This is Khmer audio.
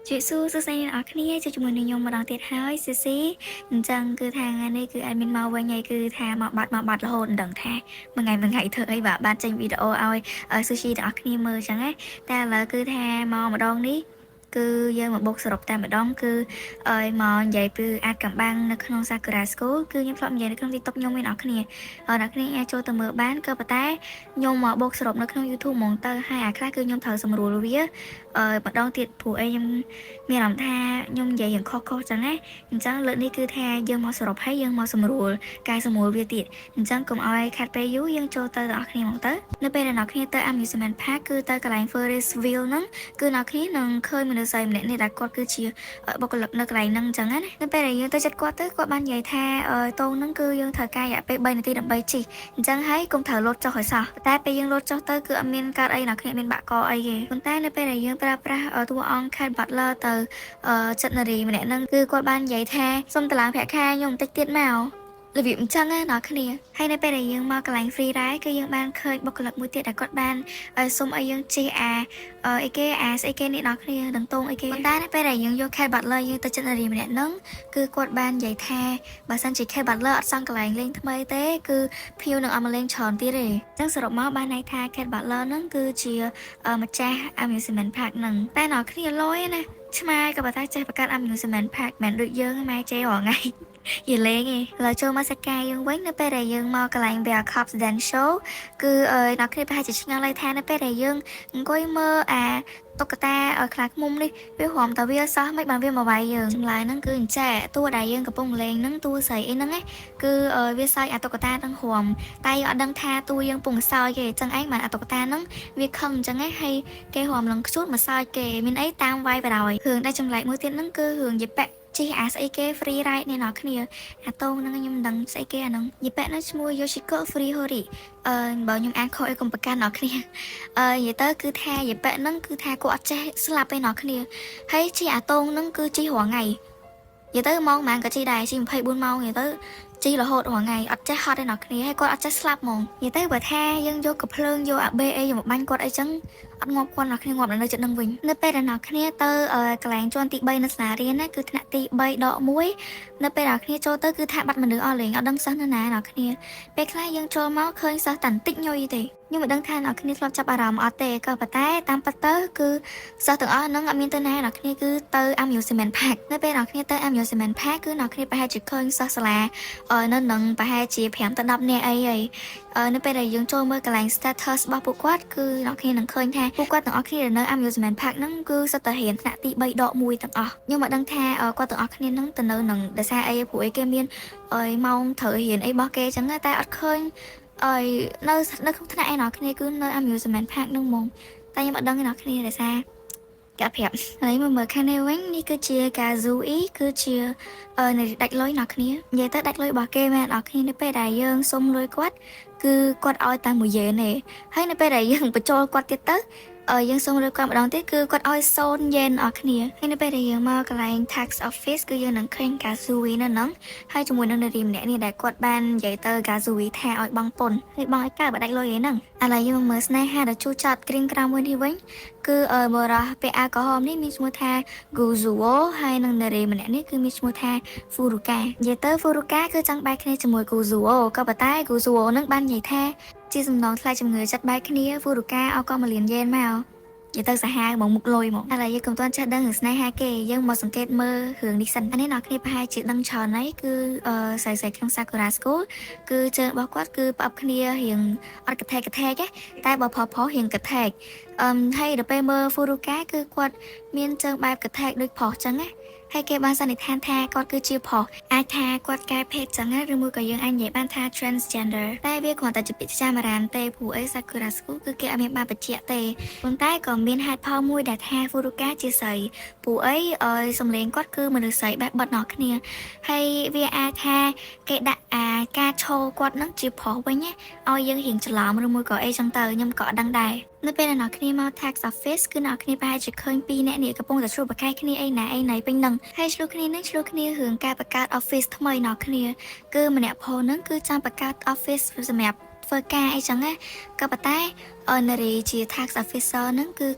ជរាបសួរសួស្តីអ្នកនរគ្នាជួបជាមួយនឹងខ្ញុំម្ដងទៀតហើយស៊ីស៊ីអញ្ចឹងគឺថាថ្ងៃនេះគឺ admin មកវិញហើយគឺថាមកបាត់មកបាត់រហូតមិនដឹងថាមួយថ្ងៃមួយថ្ងៃធ្វើអីបាទបានចេញវីដេអូឲ្យស៊ូស៊ីទាំងអស់គ្នាមើលអញ្ចឹងណាតែឥឡូវគឺថាមកម្ដងនេះគឺយើងមកបុកសរុបតែម្ដងគឺឲ្យមកនិយាយពីអាថ៌កំបាំងនៅក្នុង Sakura School គឺខ្ញុំធ្លាប់និយាយនៅក្នុង TikTok ខ្ញុំមានអ្នកគ្នាអ្នកគ្នាអាចចូលទៅមើលបានក៏ប៉ុន្តែខ្ញុំមកបុកសរុបនៅក្នុង YouTube ហ្មងទៅហើយអាខ្លះគឺខ្ញុំត្រូវសម្រួលវាអឺម្ដងទៀតព្រោះអីខ្ញុំមានអារម្មណ៍ថាខ្ញុំនិយាយយ៉ាងខុសៗចឹងណាអញ្ចឹងលើកនេះគឺថាយើងមកសរុបហើយយើងមកសម្រួលកែសម្រួលវាទៀតអញ្ចឹងកុំឲ្យខាត់ពេលយូរយើងចូលទៅទាំងអស់គ្នាហ្មងទៅនៅពេលដែលអ្នកគ្នាទៅ amusement park គឺទៅកន្លែង Ferris wheel ហ្នឹងគឺអ្នកគ្នានឹងឃើញមនុស្សស្រីម្នាក់នេះដែលគាត់គឺជាបុគ្គលិកនៅកន្លែងហ្នឹងអញ្ចឹងណានៅពេលដែលយើងទៅចិត្តគាត់ទៅគាត់បាននិយាយថាតងហ្នឹងគឺយើងត្រូវការរយៈពេល3នាទីដើម្បីជិះអញ្ចឹងហើយកុំត្រូវលោតចុះឲ្យសោះតែពេលយើងលោតចុះទៅគឺអត់មានកើតអីអ្នកគ្នាមានបាក់កអីទេប៉ុន្តែនៅពេលដែលយើងប្រើប្រាស់តួអង្គ Cat Butler ទៅចិត្តនារីម្នាក់ហ្នឹងគឺគាត់បាននិយាយថាសុំតឡើងប្រាក់ខែខ្ញុំបន្តិចទៀតមករបៀបអញ្ចឹងណាអ្នកគ្នាហើយនៅពេលដែលយើងមកកន្លែង free ride គឺយើងបានឃើញបុគ្គលិកមួយទៀតដែលគាត់បានសុំឲ្យយើងជិះអាអីគេអាស្អីគេនេះអ្នកគ្នាដឹងតងអីគេប៉ុន្តែនៅពេលដែលយើងយក Cat Butler យើងទៅចិត្តនារីម្នាក់ហ្នឹងគឺគាត់បាននិយាយថាបើសិនជា Cat Butler អត់សង់កន្លែងលេងថ្មីទេគឺភ្ញៀវនឹងអត់មកលេងច្រើនទៀតទេអញ្ចឹងសរុបមកបានន័យថា Cat Butler ហ្នឹងគឺជាម្ចាស់ amusement park ហ្នឹងតែអ្នកគ្នាលយណាឆ្មាក៏បើថាចេះបង្កើត amusement park មិនដូចយើងម៉ែជេររាល់ថ្ងៃ យលេងឯងឥឡូវចូលមកសកាយើងវិញនៅពេលដែលយើងមកកន្លែង Bear Cops Dance Show គឺអ្នកគ្នាប្រហែលជាឆ្ងល់ហើយថានៅពេលដែលយើងអង្គុយមើលអាតុក្កតាឲ្យខ្លាឃ្មុំនេះវារំតវាសោះមិនបានវាមកវាយយើងចម្លើយហ្នឹងគឺអញ្ចេះតួដែលយើងកំពុងលេងហ្នឹងតួស្រីអីហ្នឹងគឺវាសើចអាតុក្កតាហ្នឹងរំតែយើងអត់ដឹងថាតួយើងពងសើចទេអញ្ចឹងឯងបានអាតុក្កតាហ្នឹងវាខឹងអញ្ចឹងឯងហើយគេរំលងខ្ជូតមកសើចគេមានអីតាមវាយបដ ாய் រឿងដែលចម្លែកមួយទៀតហ្នឹងគឺរឿងយិប៉ជិះអាស្អីគេ free ride នេះអ្នកគ្នាអាតងហ្នឹងខ្ញុំមិនដឹងស្អីគេអាហ្នឹងយិប៉ហ្នឹងឈ្មោះ Yoshiko Furihori អឺបើខ្ញុំអានខុសអីកុំប្រកាន់អ្នកគ្នាអឺនិយាយទៅគឺថាយិប៉ហ្នឹងគឺថាគាត់អត់ចេះស្លាប់ទេអ្នកគ្នាហើយជិះអាតងហ្នឹងគឺជិះរាល់ថ្ងៃនិយាយទៅម៉ោងប៉ុន្មានក៏ជិះដែរជិះ24ម៉ោងនិយាយទៅជិះរហូតរាល់ថ្ងៃអត់ចេះហត់ទេអ្នកគ្នាហើយគាត់អត់ចេះស្លាប់ហ្មងនិយាយទៅបើថាយើងយកកំភ្លើងយកអាបេអីយកមកបាញ់គាត់អីចឹងអត់ងាប់គាត់អ្នកគ្នាងាប់នៅចិត្តនឹងវិញនៅពេលដែលអ្នកគ្នាទៅកន្លែងជាន់ទី3នៅសាលារៀនណាគឺថ្នាក់ទី3ដក1នៅពេលអ្នកគ្នាចូលទៅគឺថាបាត់មនុស្សអស់លេងអត់ដឹងសិស្សនៅណាអ្នកគ្នាពេលខ្លះយើងចូលមកឃើញសិស្សតែបន្តិចញុយទេខ្ញុំមិនដឹងថាអ្នកគ្នាធ្លាប់ចាប់អារម្មណ៍អត់ទេក៏ប៉ុន្តែតាមពិតទៅគឺសិស្សទាំងអស់ហ្នឹងអត់មានទៅណាអ្នកគ្នាគឺទៅ amusement park នៅពេលអ្នកគ្នាទៅ amusement park គឺអ្នកគ្នាប្រហែលជាឃើញសិស្សសាលានៅនឹងប្រហែលជា5ទៅ10នាក់អីហើយនៅពេលដែលយើងចូលមើលកន្លែង status របស់ពួកគាត់គឺអ្នកគ្នានឹងឃើញថាពួកគាត់ទាំងអស់គ្នានៅ amusement park ហ្នឹងគឺសុទ្ធតែរៀនថ្នាក់ទី3ដក1ទាំងអស់ខ្ញុំមិនដឹងថាគាត់ទាំងអស់គ្នាហ្នឹងទៅនៅនឹងដោយសារអីព្រោះអីគេមានអីម៉ោងត្រូវរៀនអីរបស់គេចឹងតែអត់ឃើញអីនៅនៅក្នុងថ្នាក់ឯអ្នកគ្នាគឺនៅ amusement park ហ្នឹងហ្មងតែខ្ញុំអត់ដឹងឯអ្នកគ្នាដោយសារគេអត់ប្រាប់ហើយមកមើលខាងនេះវិញនេះគឺជា Kazooie គឺជានៃដាច់លុយអ្នកគ្នានិយាយទៅដាច់លុយរបស់គេមែនអ្នកគ្នានៅពេលដែលយើងសុំលុយគាត់គឺគាត់ឲ្យតែ1យេនទេហើយនៅពេលដែលយើងបញ្ចូលគាត់ទៀតទៅយើងសុំលុយគាត់ម្ដងទៀតគឺគាត់ឲ្យ0យេនអស់គ្នាហើយនៅពេលដែលយើងមកកន្លែង tax office គឺយើងនឹងឃើញ Kazooie នៅហ្នឹងហើយជាមួយនឹងនារីម្នាក់នេះដែលគាត់បាននិយាយទៅ Kazooie ថាឲ្យបង់ពន្ធហើយបង់ឲ្យកើតបើដាច់លុយឯហ្នឹងឥឡូវយើងមកមើលស្នេហាដ៏ជូរចត់ក្រៀមក្រំមួយនេះវិញគឺបរិះពាក់អាវក្រហមនេះមានឈ្មោះថា Guzuo ហើយនឹងនារីម្នាក់នេះគឺមានឈ្មោះថា Furuka និយាយទៅ Furuka គឺចង់បែកគ្នាជាមួយ Guzuo ក៏ប៉ុន្តែ Guzuo នឹងបាននិយាយថាជាសំណងថ្លៃជំងឺចិត្តបែកគ្នា Furuka ឲ្យក៏មួយលានយេនមកនិយាយទៅសាហាវហ្មងមុខលុយហ្មងឥឡូវយើងកុំទាន់ចេះដឹងរឿងស្នេហាគេយើងមកសង្កេតមើលរឿងនេះសិនអានេះអ្នកគ្នាប្រហែលជាដឹងច្រើនហើយគឺអឺស្រីៗក្នុង Sakura School គឺជើងរបស់គាត់គឺផ្អឹបគ្នារៀងអត់កថេកកថេកតែបើផផរៀងកថេកអឹមហើយដល់ពេលមើល Furuka គឺគាត់មានជើងបែបកថេកដូចប្រុសចឹងណាហើយគេបានសន្និដ្ឋានថាគាត់គឺជាប្រុសអាចថាគាត់កែភេទចឹងណាឬមួយក៏យើងអាចនិយាយបានថា transgender តែវាគ្រាន់តែជាពាក្យចាមរាមទេព្រោះអី Sakura School គឺគេអត់មានបានបញ្ជាក់ទេប៉ុន្តែក៏មានហេតុផលមួយដែលថា Furuka ជាស្រីព្រោះអីឲ្យសំឡេងគាត់គឺមនុស្សស្រីបែបបត់ដល់គ្នាហើយវាអាចថាគេដាក់អាការឈោគាត់នឹងជាប្រុសវិញណាឲ្យយើងរៀងច្រឡំឬមួយក៏អីចឹងទៅខ្ញុំក៏អត់ដឹងដែរនៅពេលដែលអ្នកគ្នាមក tax office គឺអ្នកគ្នាប្រហែលជាឃើញពីរអ្នកនេះកំពុងតែឆ្លោះប្រកែកគ្នាអីណាអីណៃពេញនឹងហើយឆ្លោះគ្នានឹងឆ្លោះគ្នារឿងការបង្កើត office ថ្មីអ្នកគ្នាគឺម្នាក់ផងហ្នឹងគឺចង់បង្កើត office សម្រាប់ធ្វើការអីចឹងណាក៏ប៉ុន្តែនារីជា tax officer ហ្នឹងគឺ